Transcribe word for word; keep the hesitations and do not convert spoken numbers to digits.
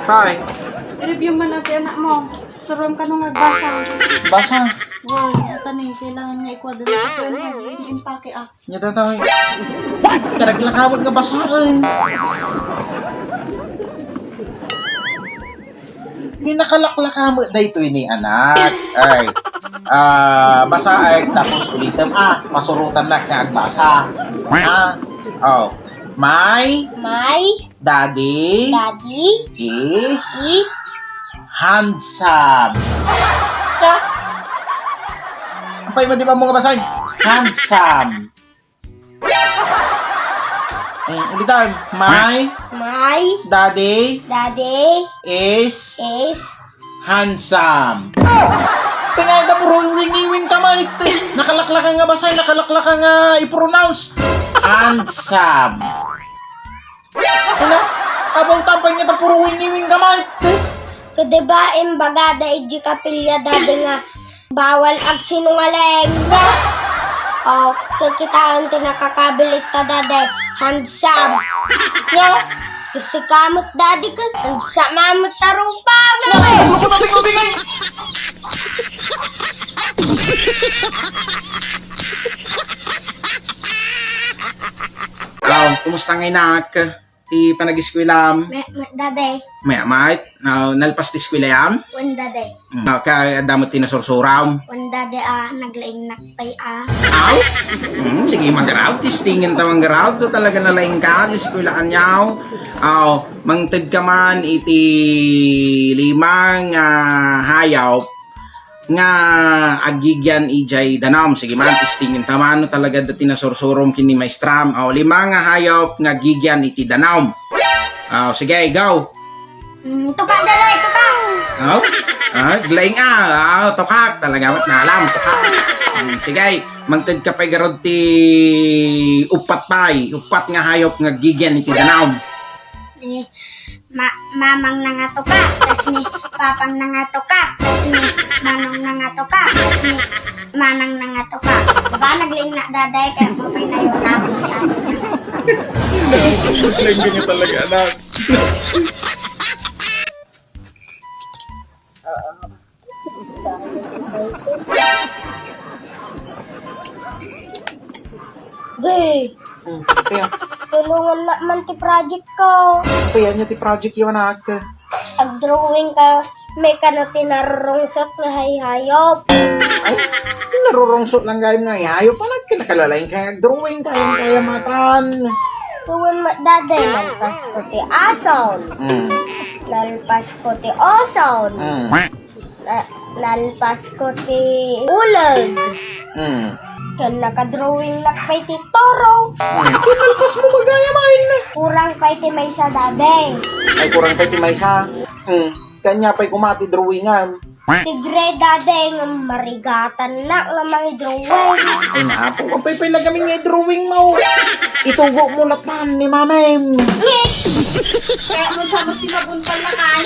Hi. I-review man ati anakmo. Surom kano nga agbasa. Basa. Wow, ita ni, kailangan nga ikuha din ito. Impake, ah. Nya, tatay. Karaglakaw nga basaen. Di nakalaklaka met daytoy ni anak. Ay. Ah, basaek tapos ulitem. Ah, pasurotannak nga agbasa. Ah, oh. My My daddy daddy is is handsome. Apay, madi ba mo nga basaen? Handsome. Mm, ulitan. My My daddy daddy is is handsome. Kaya da puro wingiwing ka, mait. Nakalaklaka nga basaen, nakalaklaka nga i-pronounce. Handsome. Ano? Abaw, tampay nga ta puro wingiwing ka, mait. Kadi ba, imbagada iti kapilya, daddy, nga bawal agsinungaling? O, kikitaan ti nakakabilit ta, daddy. Handsome. Nga? Kasi kamot, daddy, ka. Handsome, mamot, tarupa, Nga, ano ka, tating, tating, ay? Aw, kumusta nga, inak? Ti panag-eskuelam? May, may, daddy. May, may, aw, nalpas ti eskuelayam? Wen, daddy. Mm. Aw, ka, adda met ti nasursuram? Wen, daddy, ah, naglaingnak pay, ah. Aw? Mm, sige, manggaraw. Testingen ta manggaraw. To talaga nalaing ka, ti eskuelaan yaw. Aw, mangted ka man iti lima nga hayop nga agigian idiay danum. Sige man, testingen ta man no talaga adda ti nasursurom ken ni maestram. Aw, lima nga hayop nga agigian iti danum. Aw, sige, go. Mm, tukak, daddy, tukak. Aw? Ah, glaing, ah. Aw, tukak. Talaga met naalam, tukak. Mm, sige, mangted ka pay garud ti uppat pay, uppat nga hayop nga agigian iti danum. Eh, Ma-, mamang nangatoka, tas ni papang nangatoka, tas ni manong nangatoka, tas ni manang nangatoka. Ba, naglaing na, daddy, kaya mo pay na yun, ah. Mas lengge nga talaga, anak. Day, Hmm, kaya? Tulongan na man ti project ko. Kaya niya ti project yun, anak? Ag-drawing ka, may kano ti narurungsot nga hayhayop. Ay, narurungsot lang gayam nga hayhayop. Anak, kinakalalain ka, ag-drawing ka, yung kaya matan. Tuwan ma-, daddy, nalpas ko ti ason. Hmm. Nalpas ko ti oson. Hmm. Na-, nalpas ko ti uleg. Hmm. Ken nakadrawing nak pay ti toro. Hmm. Ken nalpas mo bagayam, ay na. Kurang pay ti maysa, daddy. Ay, kurang pay ti maysa. Hmm. Kanya pay kuma ti drawingan. Tigre, daddy, nga marigatan na nga mangidrawing. Ay, napo, apay pay lagamin nga idrawing mo. Itugo mo latan ni mamem. Kaya mo sabot ti mabuntal na kan.